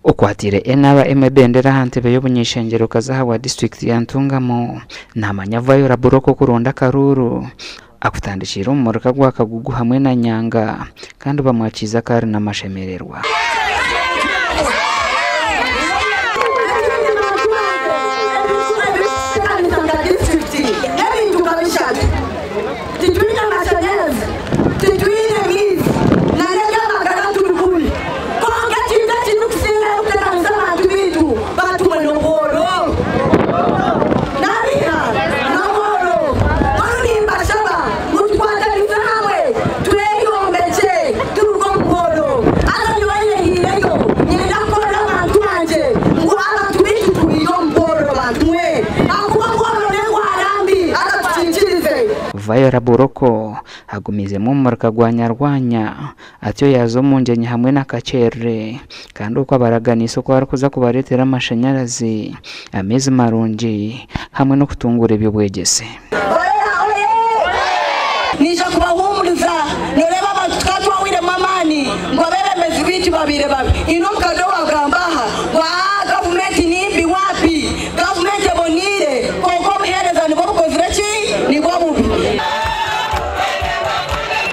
Okwatiire NRM ebendera aha ntebe y'obuny'eishengyerokazi ahabwa disiturikiti ya Ntungamo, naamanya Viola Buroko okuronda akaruuru akutandikiire omu muruka gwa Kagugu hamwe na Nyanga kandi bamwakiize akaari n'amashemererwa. Titwine mashanyarazi, titwine maizi n'eby'amagara turi kubi. Kwonka ekintu ekirikusingayo kuteganisa abantu baitu batumwe n'obworo. Nabiha n'obworo. Mbwenu nimbashaba ngu tukwatanise hamwe tweyombekye turuge omu bworo. Haza nyowe nyehiireyo niinyenda kukorera abantu bangye ngu abantu baitu tubaihe omu bworo bantu mwe. Ahakuba obworo n'endwara mbi haza tukiikirize. Viola Buroko agumiizemu omu muruka gwa Nyarwanya atyo yaaza omu ngyenyi hamwe na Kakyerere kandi okwo abaraganiise oku arikuza kubareetera amashanyarazi, amaizi marungi hamwe n'okutunguura eby'obwegyese. Oya oye! Naija kubahuumuriza. Nooreeba abantu tukaba twahwairemu amaani ngu abeebembezi baitu babaire babi. Haine omukade owaagamba aha ngu aa gavumenti ni mbi waapi? Gavumenti eboneire kwonka obuheereza nibwo bukozire ki? Nibwo bubi.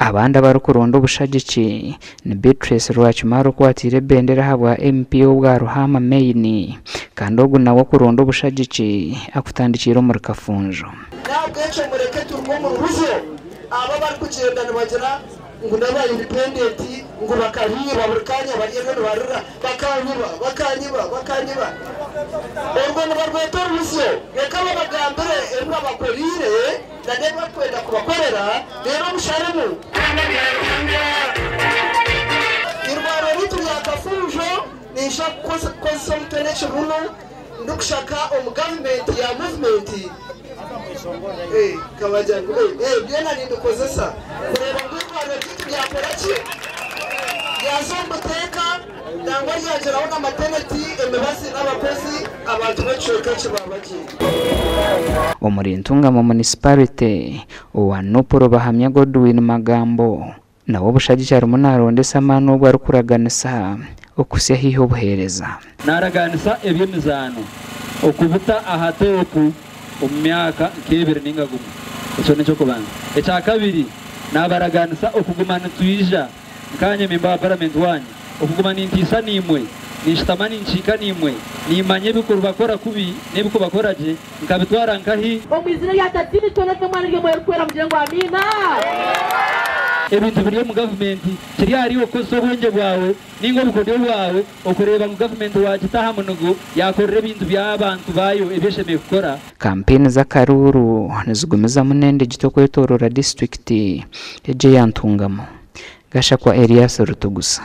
Abandi abarikuronda obushagiki ni Beatrice Rwakimara okwatiire ebendera ahabwa MP ow'obwa Ruhaama Main kandi ogu nawe okuronda obushagiki akutandikiire omuri Kafunjo. N'ahabw'ekyo mureke turuge omu ruhuzyo abo abarikugyenda nibagira ngu n'aba independent ngu bakabiiba buri kaanya bari eryo nibarira bakanyiba bakanyiba bakanyiba orwo nibarweta oruhuzyo reka babagambire ebi babakoreire na n'ebi barikwenda kubakorera reero musharemu. Eirwariro riitu rya Kafunjo niija kukozesa omutwe n'ekibunu ndikushaka omu gavumenti ya muvumenti nkabagira ngu byona nimbikozesa kureeba ngu eirwariro ryaitu ryakora ki? Ryaza omu buteeka nangwa ryagiraho na mateneti, emibazi n'abakozi abantu b'ekicweka eki baaba gye. Omuri Ntungamo Munisiparite, owa Nup Rubahamya Godwin Magambo nawe obushagiki arimu naarondesa amaani obwo arikuraganisa okuhitsya haihi obuheereza. Naaraganisa eby'emizaano okubita aha toopu omu myaka nk'ebiri nainga gumwe. Ekyo n'eky'okubanza. Ekyakabiri, naabaraganisa okuguma nitwija nkaanye memba wa paramenti waanyu, okuguma nintiisa naimwe, ninshutama ninkiika naimwe, nimmanya ebirikubakora kubi n'ebirikubakora gye, nkabitwara nkahi? Omu izina rya Tataitwe n'ery'Omwana n'ery'Omwoyo Orikwera mugire ngu Amiina. Ebintu biri omu gavumenti kiri ahari iwe kukozesa obwengye bwawe ninga obukodyo bwawe okureeba ngu gavumenti waagita aha munigo yaakorera ebintu by'abantu baayo ebi eshemereire kukora. Kampeyini z'akaruuru nizigumizamu n'endigito okwetooroora disiturikiti egi eya Ntungamo. Gashakwa Erias Rutugusa.